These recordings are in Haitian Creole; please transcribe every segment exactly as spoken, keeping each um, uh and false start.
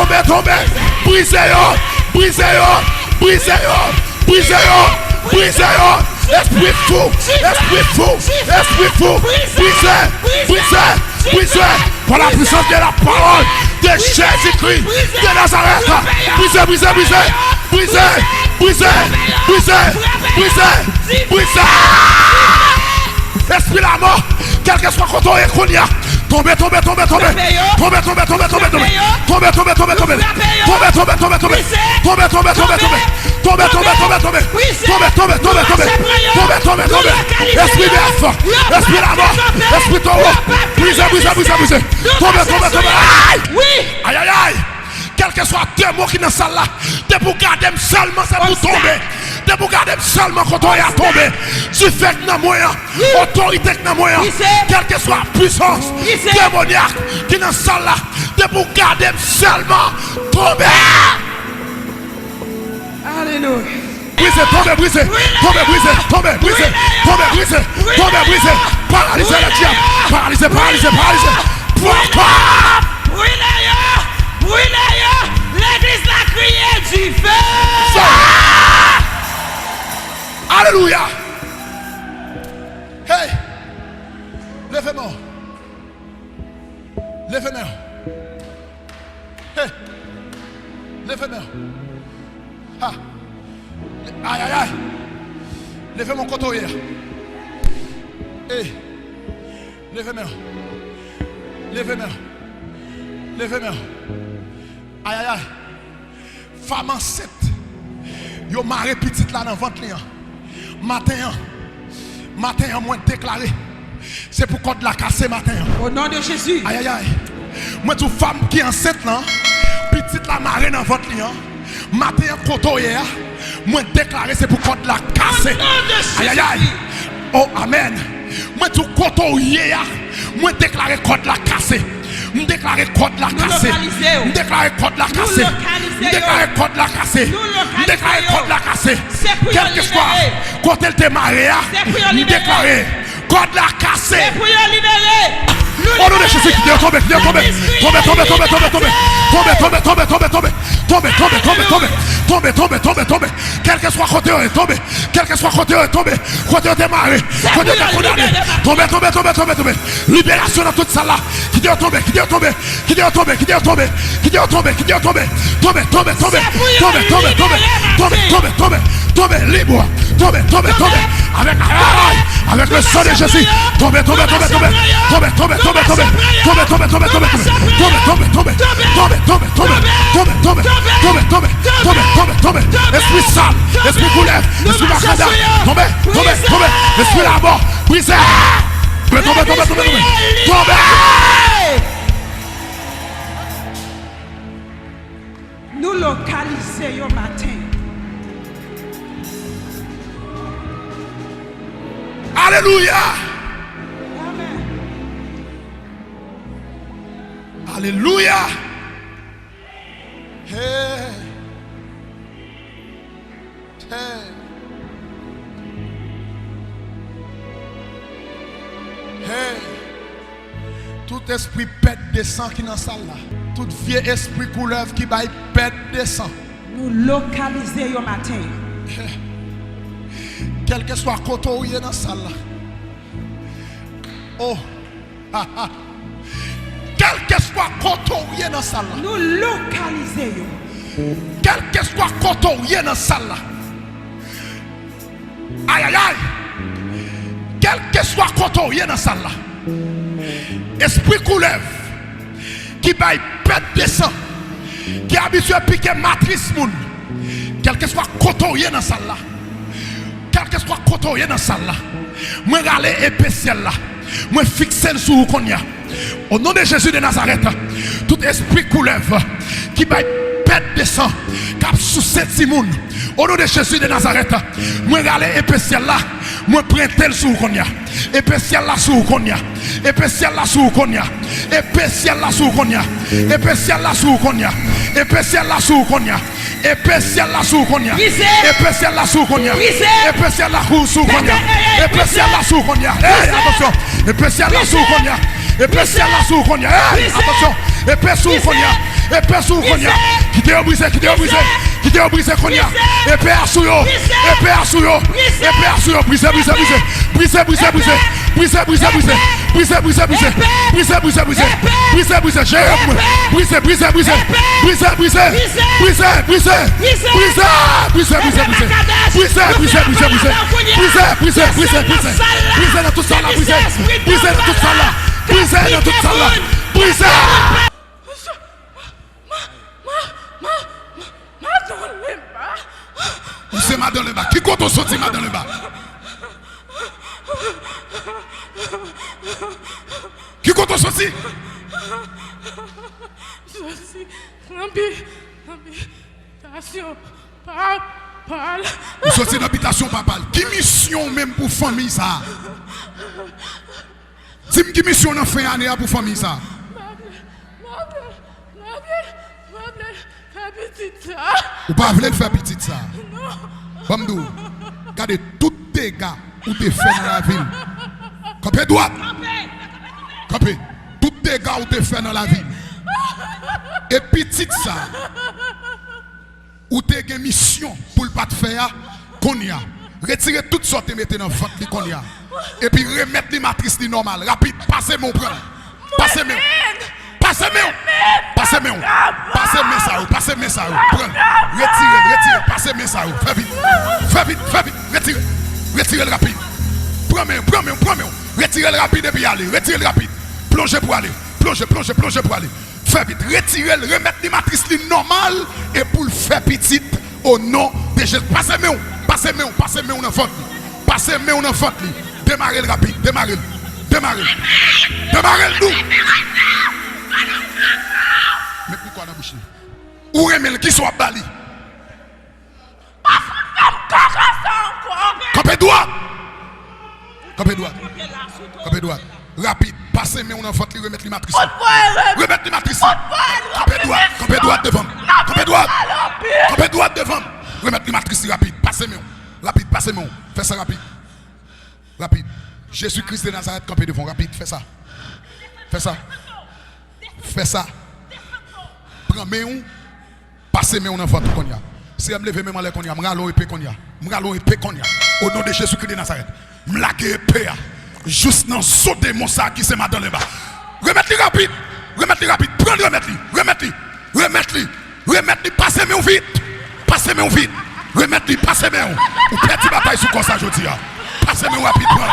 tonbe, tonbe. Brize yo, brize yo, brize yo, brize yo, brize yo. Espri fou, espri fou, espri fou. Brize, brize, brize. Par la puissance de la parole de Jésus-Christ de Nazareth. Brize, brize, brize. Brize, brize, brize, brize, brize. Espri lamò, kèlkeswa kote w ye kounye a, tonbe, tonbe, tonbe, tonbe. Tonbe, tonbe, tonbe, tonbe, tonbe. Tonbe, tonbe, tonbe, tonbe. Tonbe, tonbe, tonbe, tonbe. Tonbe, tonbe, tonbe, tonbe. Tonbe, tonbe, tonbe, tonbe. Tonbe, tonbe, tonbe, tonbe. Tonbe, tonbe, tonbe. Espri bèf, espri lamò, espri towo. Brize, brize, brize, brize. Tonbe, tonbe, tonbe. Ay! Ay, ay, ay! Kèlkeswa demon ki nan sal la, depi w gade m sèlman, se pou tonbe. Depi w gade m sèlman, kote w ye a tonbe. Dife k nan mwen an, otorite k nan mwen an, kèlkeswa pwisans demonyak ki nan sal la, depi w gade m sèlman, tonbe. Alelouya. Brize, tonbe, brize, tonbe, brize, tonbe, brize, tonbe, brize, tonbe, brize. Paralize le diable. Paralize, paralize, paralize. Pwapa! Brile yo! Brile yo! Legliz la kriye dife! Alelouya! Hey! Leve men w. Leve men w. Hey! Leve men w. Ha! Ay, ay, ay! Leve men w kote w ye a. Hey! Leve men w. Leve men w. Leve men w. Ay, ay, ay! Fanm ansent. Yo mare pitit la nan vant li an. Maten an, maten an, mwen deklare, se pou kòd la kase maten an. Au nom de Jésus. Ay, ay, ay. Mwen di w, fanm ki ansent lan, pitit la mare nan vant li an. Maten an, kote w ye a, mwen deklare se pou kòd la kase. Au nom de Jésus. Ay, ay, ay. Oh, amèn. Mwen di w, kote w ye a, mwen deklare kòd la kase. M deklare kòd la kase. M deklare kòd la kase. M deklare kòd la kase. M deklare kòd la kase. Kèlkeswa kote l te mare a, m deklare kòd la kase. O non de Jezi, kite yo tonbe, kite yo tonbe. Tonbe, tonbe, tonbe, tonbe, tonbe. Tonbe, tonbe, tonbe, tonbe, tonbe. Tonbe, tonbe, tonbe, tonbe. Tonbe, tonbe, tonbe, tonbe. Kèlkeswa kote yo ye, tonbe. Kèlkeswa kote yo ye, tonbe. Kote yo te mare. Kote yo te kondane. Tonbe, tonbe, tonbe, tonbe, tonbe. Liberasyon nan tout sal la. Kite yo tonbe, kite yo tonbe. Kite yo tonbe, kite yo tonbe. Kite yo tonbe, kite yo tonbe. Tonbe, tonbe, tonbe. Tonbe, tonbe, tonbe. Tonbe, tonbe, tonbe. Tonbe, libre. Tonbe, tonbe, tonbe. Avec, ay, ay, ay. Avec le sang de Jésus. Tonbe, tonbe, tonbe, tonbe. Tonbe, tonbe, tonbe, tonbe. Tonbe, tonbe, tonbe, tonbe, tonbe. Tonbe, tonbe, tonbe. Tonbe, tonbe, tonbe. Tonbe, tonbe, tonbe, tonbe. Tonbe, tonbe, tonbe. Espri sal, espri koulèv, espri makanda. Tonbe, tonbe, tonbe. Espri lamò, brize. Tonbe, tonbe, tonbe, tonbe, tonbe. Tonbe. Nou lokalize yo maten. Alelouya. Amen. Alelouya. Hey. Hey. Hey. Tout espri pèt de san ki nan sal la. Tout vye espri koulèv ki bay pèt de san. Nou lokalize yo maten. Hey. Kèlkeswa kote w ye nan sal la. Oh. Kèlkeswa kote w ye nan sal la. Nou lokalize yo. Kèlkeswa kote w ye nan sal la. Ayayay. Kèlkeswa kote w ye nan sal la. Espri koulèv ki bay pèt de san, ki abitye pike matris moun. Kèlkeswa kote w ye nan sal la. Kèlkeswa kote w ye nan sal la. Mwen rale epe syèl la. Mwen fikse l sou ou kounye a. O non de Jezi de Nazarèt, tout espri koulèv ki bay pèt de san, k ap souse timoun, o non de Jezi de Nazarèt, mwen rale epe syèl la, mwen prente l sou ou kounye a. Epe syèl la sou ou kounye a. Epe syèl la sou ou kounye a. Epe syèl la sou ou kounye a. Epe syèl la sou ou kounye a. Epe syèl la sou ou kounye a. Epe syèl la sou ou kounye a. Brize. Epe syèl la sou ou kounye a. Brize. Epe syèl la sou ou kounye a. Epe syèl la sou ou kounye a. Hey, atansyon. Epe syèl la sou ou kounye a. Epe syèl la sou ou kounye a. Hey, atansyon. Epe sou ou kounye a. Epe sou ou kounye a. Kite yo brize, kite yo brize. Kite yo brize kounye a. Epe a sou yo. Epe a sou yo. Epe a sou yo. Brize, brize, brize. Brize, brize, brize. Brize, brize, brize. Brize, brize, brize. Brize, brize, brize. Brize, brize, jere mwen. Brize, brize, brize. Brize, brize. Brize, brize. Brize, brize, brize, brize. Brize, brize, brize, brize. Brize, brize, brize, brize. Brize nan tout sa la, brize. Brize nan tout sa la. Brize nan tout sa la. Brize. Ma, ma, ma, ma, madan Lenba. Ou se madan Lenba. Ki kote w soti, madan Lenba? Ki kote w soti? Soti nan bi-, nan bitasyon papal. Ou soti nan bitasyon papal. Ki misyon w menm pou fanmi sa a? Di m ki misyon w nan fen ane a pou fanmi sa a? M pa vle, m pa vle, m pa vle, m pa vle fè pitit sa. Ou pa vle l fè pitit sa? Non. Ban m di w, gade tout dega ou te fè nan lavi l. Kanpe dwat. Kanpe. Tout dega ou te fè nan lavi l. E pitit sa, ou te gen misyon pou l pa t fè a, kounye a, retire tout sa w te mete nan vant li kounye a. Epi remèt li matris li nòmal. Rapid, pase men w pran l. Pase men w. Pase men w. Pase men w. Pase men sa yo, pase men sa yo. Pran l. Retire l, retire l. Pase men sa yo. Fè vit. Fè vit, fè vit. Retire. Retire l rapid. Pran men w, pran men w, pran men w. Retire l rapid epi ale. Retire l rapid. Plonje pou ale. Plonje, plonje, plonje pou ale. Fè vit, retire l, remèt li matris li nòmal, e pou l fè pitit, o non de Jezi. Pase men w, pase men w, pase men w nan vant li. Pase men w nan vant li. Demare l rapid, demare l. Demare l. Demare l dou. Met li kwa nan bouch li. Ou renmen l, kisa w ap ba li? Pa fout fè m kaka sa ankò. Kanpe dwat. Kanpe dwat. Kanpe dwat. Rapid. Pase men w nan vant li, remèt li matris li. Remèt li matris li. Kanpe dwat. Kanpe dwat devan m. Kanpe dwat. Kanpe dwat devan m. Remèt li matris li rapid. Pase men w. Rapid, pase men w. Fè sa rapid. Rapid. Jezi Kris de Nazarèt kanpe devan w. Rapid. Fè sa. Fè sa. Fè sa. Pran men w. Pase men w nan vant ou kounye a. Seyè, m leve men m anlè kounye a. M rale yon epe kounye a. M rale yon epe kounye a. O non de Jezi Kris de Nazarèt. M lage epe a jis nan zo demon sa a ki se madan Lenba. Remèt li rapid. Remèt li rapid. Pran l, remèt li. Remèt li. Remèt li. Remèt li. Pase men w vit. Pase men w vit. Remèt li. Pase men w. Ou pèdi batay sou kò sa jodi a. Pase men w rapid, pran l.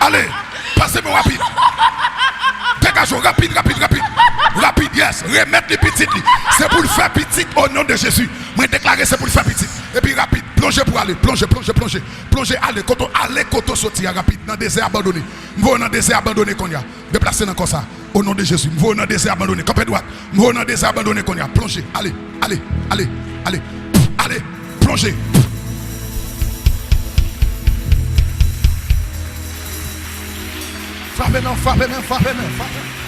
Ale. Pase men w rapid. Degaje w rapid, rapid, rapid. Rapid, yes. Remèt li pitit li. Se pou l fè pitit o non de Jezi. Mwen deklare se pou l fè pitit. Epi rapid. Plonje pou ale. Plonje, plonje, plonje. Plonje, ale kote w, ale kote w soti a rapid. Nan dezè abandone. M voye w nan dezè abandone kounye a. Deplase nan kò sa. O non de Jezi. M voye w nan dezè abandone. Kanpe dwat. M voye w nan dezè abandone kounye a. Plonje. Ale. Ale. Ale. Ale. Ale. Plonje. Frape men w, frape men w, frape men w, frape men w.